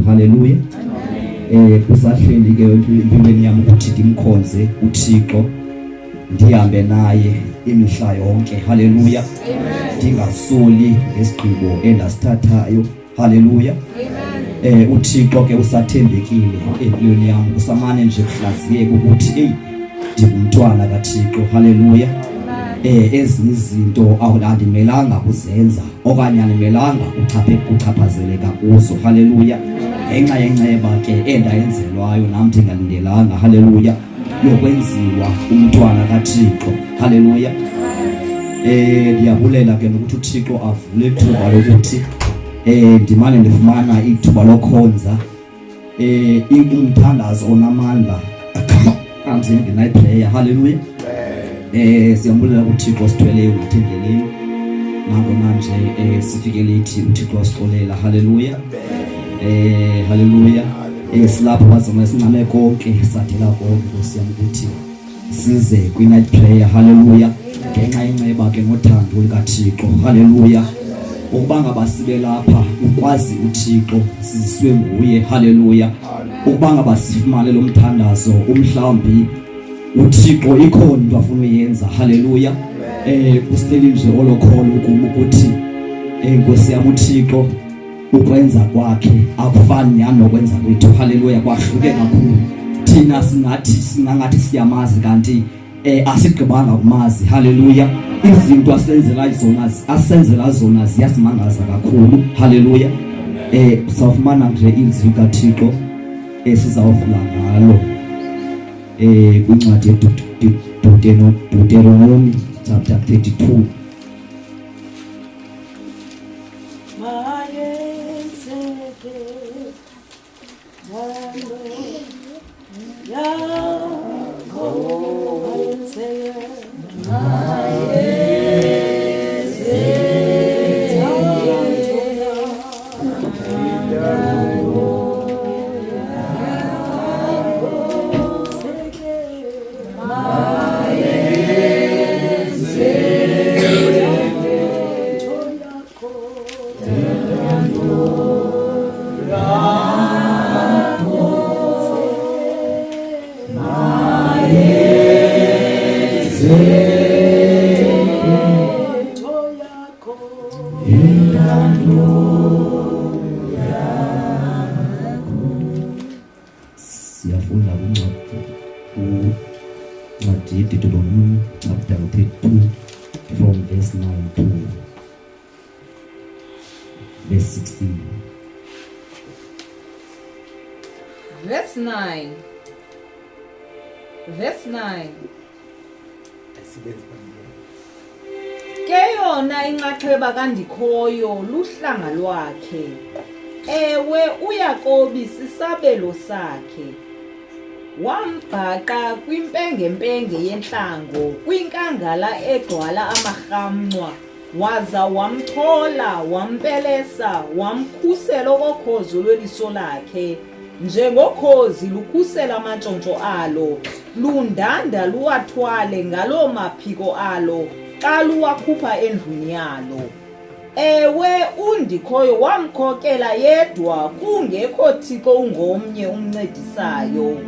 kakhulu. Haleluya. Eh kusahleli ke empilweni yami ukuthi ndimkhonze uThixo ndihambe naye imihla yonke. Haleluya. Ndingasoli ngesigqibo endasithathayo. Haleluya. Eh uThixo ke usathembekile empilweni yami kusamane nje kuhlaziyeka ukuthi hey ndingumntwana kaThixo. Haleluya. Eh ezinye izinto andimelanga kuzenza okanye andimelanga uchaphe kuchaphazeleka kuzo. Haleluya. Ngenxa yenceba ke endayenzelwayo nam ndingalindelanga. Haleluya. Yokwenziwa umntwana kaThixo. Haleluya. Eh ndiyabulela ke nokuthi uThixo avule ithuba lokuthi eh ndimane ndifumana ithuba lokhonza eh umthandazo onamandla comes in the night prayer. Hallelujah. Eh siyambulela kuThixo sithweleyo nathi endleleni. Nangona nje eh sifike late uThixo wasixolela. Hallelujah. Eh hallelujah. Eh silapho bazama sincame konke sadela konke Nkosi yami ukuthi size kwi night prayer. Hallelujah. Ngenxa yenceba ke nothando likaThixo. Hallelujah. Ukuba ngaba sibe lapha ukwazi uThixo siziswe nguye. Hallelujah. Ukuba ngaba sifumane lo mthandazo umhlawumbi uThixo ikhona into afuna uyenza. Hallelujah. Eh kusihleli nje olokholo kum ukuthi eh Nkosi yami uThixo ukwenza kwakhe akufani nyhani nokwenza kwethu. Haleluya, kwahluke kakhulu. Thina singathi singangathi siyamazi kanti eh asigqibanga kumazi. Haleluya. Izinto asenzela zona asenzela zona ziyasimangaza kakhulu. Haleluya. Eh sawufumana nje ilizwi kaThixo esizawufunda ngalo eh kwincwadi yeDeuteronomy chapter 32. Mayenzeke ntando yakho mayenzeke Siyafunda kwincwadi kuncwadi yeDeuteronomy chapter 32 from verse 9 to verse 16. Verse 9. Verse 9. Ke yona inxaxheba kaNdikhoyo luhlanga lwakhe. Ewe, uYakobi sisabelo sakhe. Wambhaqa kwimpengempenge yentlango, kwinkangala egcwala amarhamncwa, waza wamchola, wampelesa, wamkhusela okokhozo lweliso lakhe. Njengokhozi lukhusela amantshontsho alo, lundanda luwathwale ngaloo maphiko alo xa luwakhupha endlwini yalo. Ewe, uNdikhoyo wamkhokela yedwa, kungekho thixo ungomnye umncedisayo.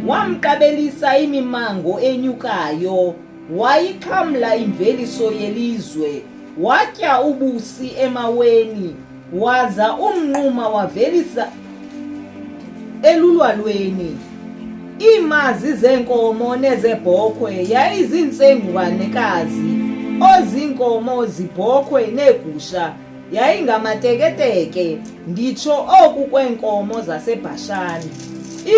Wamqabelisa imimango enyukayo, wayixhamla imveliso yelizwe, watya ubusi emaweni, waza umnquma wavelisa elulwalweni. Iimazi zeenkomo nezeebhokhwe yayiziintsengwanekazi, oziinkomo zibhokhwe neegusha yayingamateketeke, nditsho oku kweenkomo zaseBhashani.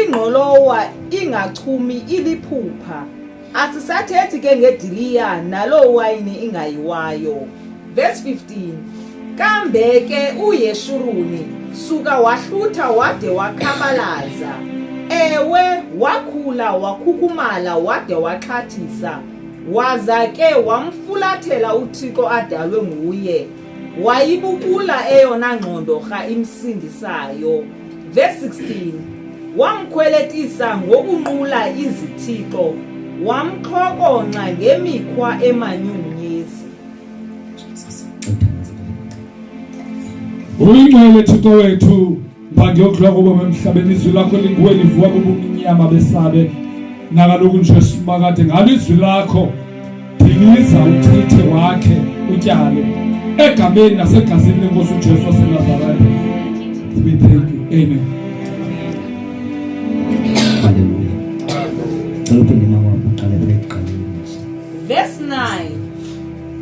Ingqolowa ingachumi iliphupha. Asisathethi ke ngediliya naloo wayini ingayiwayo. Verse 15. Kambe ke uYeshuruni suka wahlutha wade wakhabalaza. Ewe, wakhula wakhukhumala wade waxhathisa. Waza ke wamfulathela uThixo adalwe nguye. Wayibukula eyona ngxondorha imsindisayo. Verse 16. Wamkhweletisa ngokunqula izithixo, wamxhokonxa ngemikhwa emanyumnyezi. Uyingcwele Thixo wethu. Mphandi yokudlula kobomi emhlabeni, izwi lakho linguwe livuka kubumnyama besabe. Nakaloku nje Simakade, ngalo izwi lakho diliza uchithe wakhe utyale egameni nasegazini lenkosi uJesu waseNazaretha. We thank you. Amen. Haleluya. Cela uphinde mama uqale ekuqaleni. Verse 9.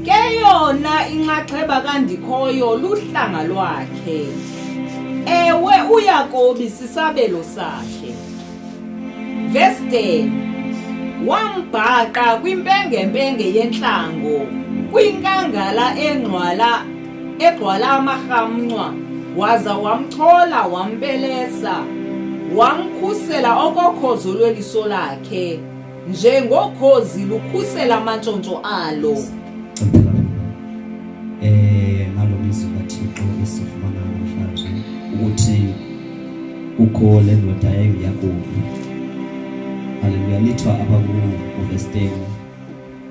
Ke yona inxaxheba kaNdikhoyo luhlanga lwakhe. Ewe, uYakobi sisabelo sakhe. Verse 10. Wambhaqa kwimpengempenge yentlango, kwinkangala engcwala egcwala amarhamncwa, waza wamchola wampelesa, wamkhusela okokhozo lweliso lakhe. Njengokhozi lukhusela amantshontsho alo. Eh ngalo mzwi kaThixo esifumana namhlanje ukuthi kukho le ndoda enguYakobi. Haleluya lithwa apha ku verse 10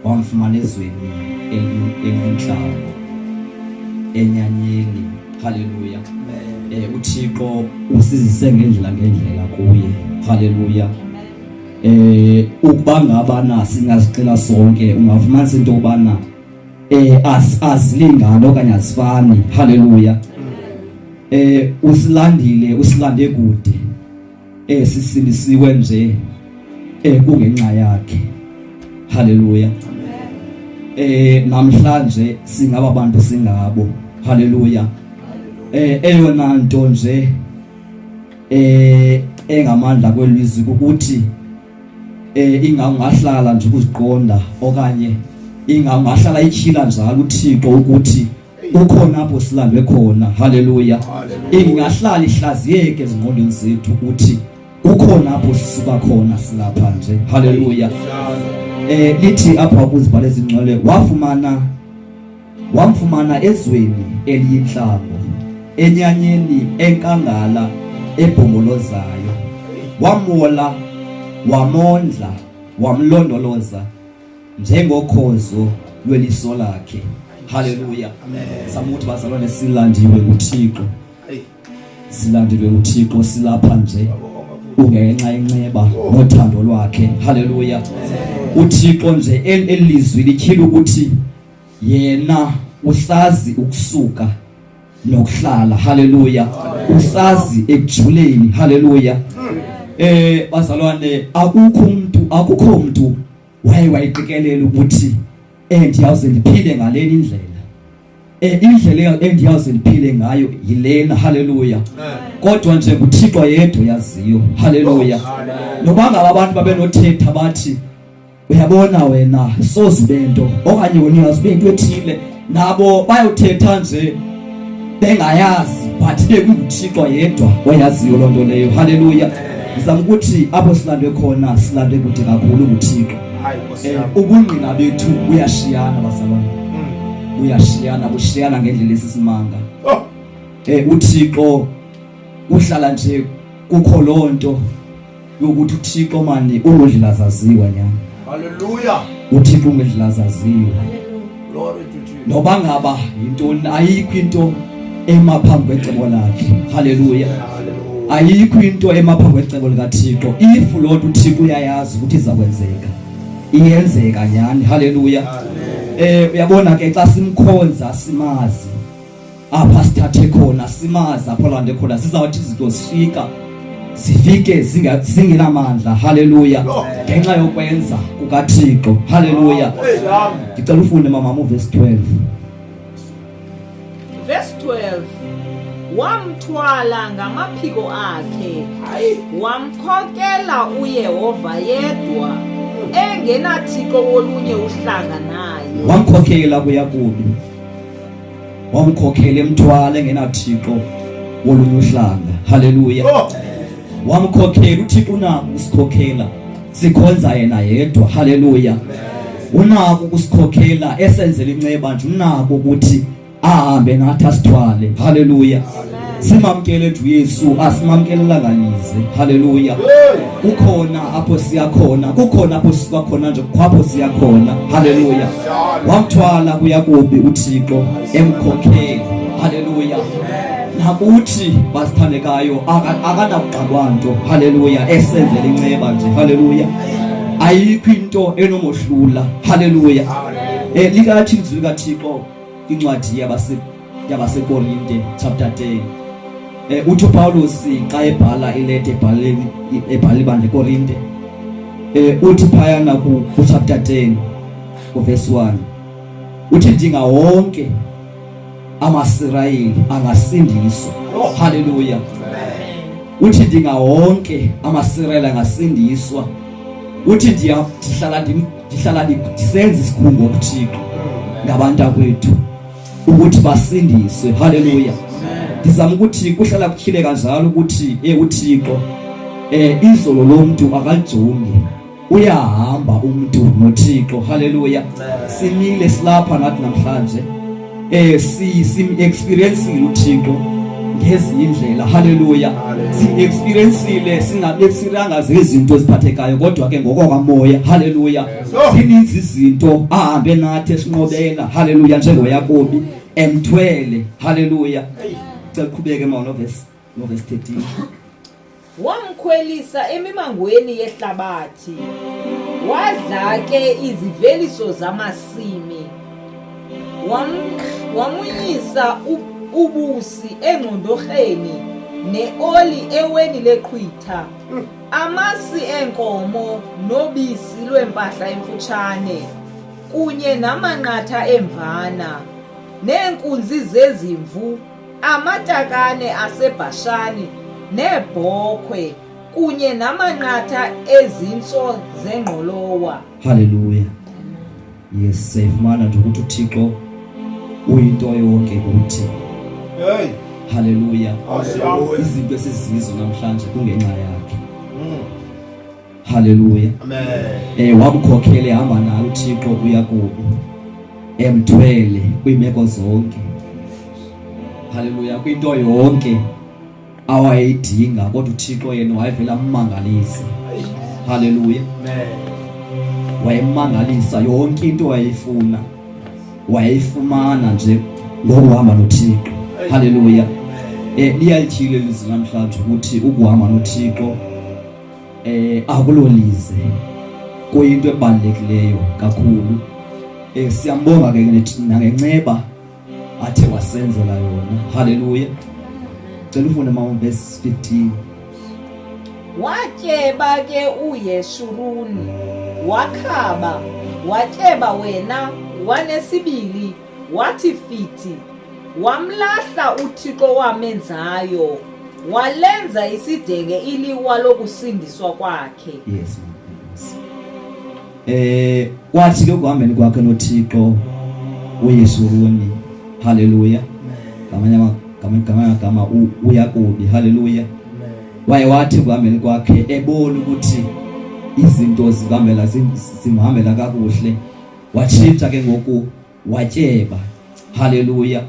wamfumana ezweni eliyintlango enyanyeni. Haleluya. Eh uThixo usizise ngendlela ngendlela kuye. Haleluya. Eh ukuba ngaba na singazixela sonke ungafumanisa into yobana eh azilingani okanye azifani. Haleluya. Eh usilandile usilande kude. Eh sisindisiwe nje eh kungenxa yakhe. Haleluya. Eh namhlanje singaba bantu singabo. Haleluya. Eh eyona nto nje eh engamandla kwelizwi ukuthi eh ingangahlala nje ukuziqonda okanye ingangahlala ityhila njalo uThixo ukuthi ukhona apho silandwe khona. Haleluya. Ingahlala ihlaziyeke ezingqondweni zethu ukuthi kukhona apho sisuka khona silapha nje. Haleluya. Eh lithi apha ukuzibhala ezingcwele wafumana wamfumana ezweni eliyintlango enyanyeni enkangala ebhombolozayo, wamwola wamondla wamlondoloza njengokhozo lweliso lakhe. Haleluya. Samuthi bazalwane, silandiwe nguThixo, silandiwe nguThixo, silapha nje kungenxa yenceba nothando lwakhe. Haleluya. uThixo nje elizwi lityhila ukuthi yena usazi ukusuka nokuhlala. Haleluya. Usazi ekujuleni. Haleluya. Eh bazalwane, akukho umuntu, akukho umuntu waye wayiqikelela ukuthi ndiyawuze ndiphile ngaleni indlela. Indlela endiyawuze ndiphile ngayo yilena. Haleluya. Kodwa nje nguThixo yedwa oyaziyo. Haleluya. Noba ngaba abantu babenothetha bathi uyabona wena soze ube nto okanye wena uyazi ube into ethile, nabo bayothetha nje bengayazi, but ibe kunguThixo yedwa oyaziyo loo nto leyo. Haleluya. Ndizama ukuthi apho silandwe khona silandwe kude kakhulu nguThixo. Ubungqina bethu buyashiyana bazalwane, buyashiyana, bushiyana ngendlela esisimanga. uThixo uhlala nje kukho loo nto yokuthi uThixo mani ungudlela zaziwa nyana. Haleluya. uThixo ungudlela zaziwa. Glory to Jesus. Noba ngaba yintoni, ayikho into ema phambi kwecebo lakhe. Haleluya. Ayikho into ema phambi kwecebo likaThixo. If loo nto uThixo uyayazi ukuthi iza kwenzeka, iyenzeka nyhani. Haleluya. Uyabona ke xa simkhonza simazi apha sithathe khona, simazi apho lande khona, sizawuthi izinto zifika zifike zingenamandla. Haleluya. Ngenxa yokwenza kukaThixo. Haleluya. Ndicela ufunde mama uverse 12. Verse 12. Wamthwala ngamaphiko akhe, wamkhokela uYehova yedwa, engenathixo wolunye uhlanga naye. Wamkhokela kuYakobi, wamkhokhela emthwala engenathixo wolunye uhlanga. Haleluya. Wamkhokhela uThixo, unako ukusikhokhela sikhonza yena yedwa. Haleluya. Unako ukusikhokhela esenzela inceba nje, unako ukuthi ahambe nathi asithwale. Haleluya. Simamkele nje uYesu, asimamkelelanga lize. Haleluya. Kukhona apho siya khona, kukhona apho sisuka khona nje, kukho apho siya khona. Haleluya. Wamthwala kuYakobi uThixo emkhokhela. Haleluya. Nakuthi basithandekayo akanakugqalwa nto. Haleluya, esenzela inceba nje. Haleluya. Ayikho into enomohlula. Haleluya. Eh likathi izwi likaThixo incwadi yabase yabaseKorinte chapter 10. Eh uthi uPaulus xa ebhala ileta ebhaleni ebhala ibandla eKorinte eh uthi phayana ku chapter 10 verse 1 uthi ndinga wonke amaSirayeli angasindiswa. Haleluya. Uthi ndinga wonke amaSirayeli angasindiswa. Uthi ndiya ndihlala ndihlala ndisenza isikhungo kuThixo ngabantakwethu ukuthi basindiswe. Haleluya. Ndizama ukuthi kuhlala kutyhileka njalo ukuthi eh uThixo eh izolo lomntu akalijongi uyahamba umntu noThixo. Haleluya. Simile silapha nathi namhlanje eh si sim experiencile uThixo ngezinye indlela. Haleluya. Si experiencile singabe siranga zezinto eziphathekayo kodwa ke ngokwamoya. Haleluya. Zininzi izinto ahambe nathi esinqobela. Haleluya njengoYakobi emthwele. Haleluya. Cela qhubeke mawona verse no verse 13. Wamkhwelisa emimangweni yehlabathi, wadla ke iziveliso zamasimi. Wamunyisa ubusi engxondorheni neoli eweni leqhwitha, amasi eenkomo nobisi lwempahla emfutshane, kunye namanqatha eemvana, neenkunzi zezimvu amatakane aseBhashani neebhokhwe kunye namanqatha ezintso zengqolowa. Haleluya. Yes, siyayifumana nje ukuthi uThixo uyinto yonke kuthi. Hey. Haleluya. Izinto esizizo namhlanje kungenxa yakhe. Haleluya. Amen. Eh wamkhokhele hamba naye uThixo uYakobi emthwele kwiimeko zonke. Haleluya, kwinto yonke awayeyidinga kodwa uThixo yena wayevela ammangalise. Haleluya. Amen. Wayemangalisa yonke into wayeyifuna. Wayeyifumana nje ngokuhamba noThixo. Haleluya. Eh liyalithile ilizwi namhlanje ukuthi ukuhamba noThixo eh akulolize kuyinto ebalulekileyo kakhulu. Eh siyambonga ke nangenceba athe wasenzela yona. Haleluya. Cela ufunde mama verse 15. Watyeba ke uYeshuruni, wakhaba, watyeba wena wanesibili, wathi fithi, wamlahla uThixo wamenzayo, walenza isidenge iliwa lokusindiswa kwakhe. Yes, ma'am. Yes. Eh kwathi ke kuhambeni kwakhe noThixo uYeshuruni. Haleluya. Ngamanye ngamanye amagama uYakobi. Haleluya. Waye wathi kuhambeni kwakhe ebona ukuthi izinto zihambela zimhambela kakuhle. Watshintsha ke ngoku watyeba. Haleluya.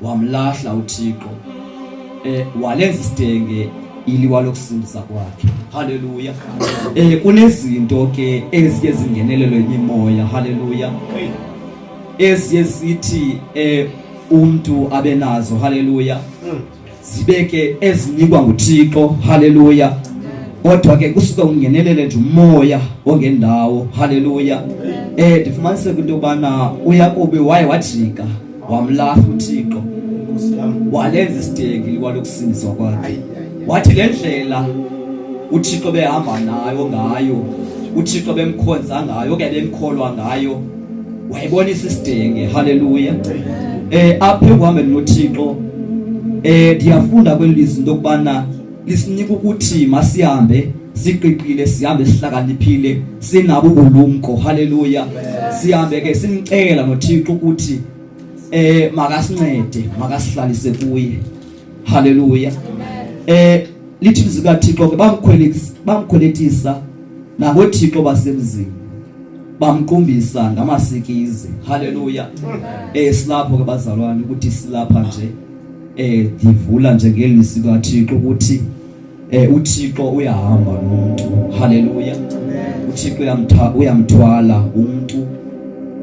Wamlahla uThixo. Eh walenza isidenge iliwa lokusindisa kwakhe. Haleluya. Eh kunezinto ke eziye zingenelelwe imimoya. Haleluya. Eziye zithi eh umuntu abe nazo. Haleluya. Zibe ke ezinikwa nguThixo. Haleluya. Kodwa ke kusuke ungenelele nje umoya ongendawo. Haleluya. Eh ndifumanise into yobana uYakobi waye wajika wamlahla uThixo, walenza isidenge liwa lokusindiswa kwakhe. Wathi le ndlela uThixo behamba nayo ngayo, uThixo bemkhonza ngayo, ke bemkholwa ngayo, wayibonisa isidenge. Haleluya. Eh apha ekuhambeni noThixo eh ndiyafunda kweli lizwi into yokubana lisinika ukuthi masihambe siqiqile, sihambe sihlakaniphile, sinabo ubulumko. Haleluya. Sihambe ke simcela noThixo ukuthi eh makasincede, makasihlalise kuye. Haleluya. Eh lithi ilizwi kaThixo ke bamkhweletisa nangoThixo basemzini, bamqumbisa ngamasikizi. Haleluya. Eh silapho ke bazalwane ukuthi silapha nje eh ndivula nje ngelizwi kaThixo ukuthi eh uThixo uyahamba nomuntu. Haleluya. uThixo uyamthwala umuntu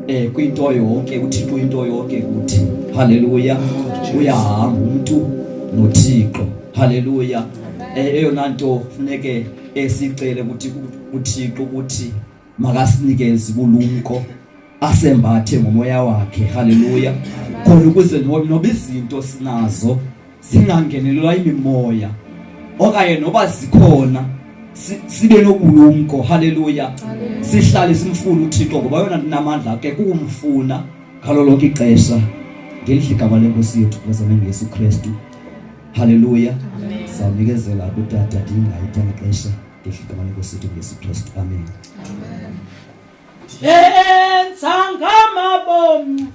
eh kwinto yonke. uThixo into yonke kuthi. Haleluya. Uyahamba umuntu. noThixo. Haleluya. Eyona nto funeke esicele ukuthi uThixo ukuthi makasinikeze ubulumko asembathe ngomoya wakhe. Haleluya. Khona ukuze noba izinto sinazo zingangenelelwa imimoya okanye noba zikhona sibe nobulumko. Haleluya. Sihlale simfuna uThixo ngoba yona namandla ke kukumfuna ngalo lonke ixesha ngelihle igama lenkosi yethu bazalwane ngeYesu Kristu. Haleluya. Sawunikezela kutata ndingayithanga xesha ngelihle igama lenkosi yethu ngeYesu Kristu. Amen. Yenza ngamabom.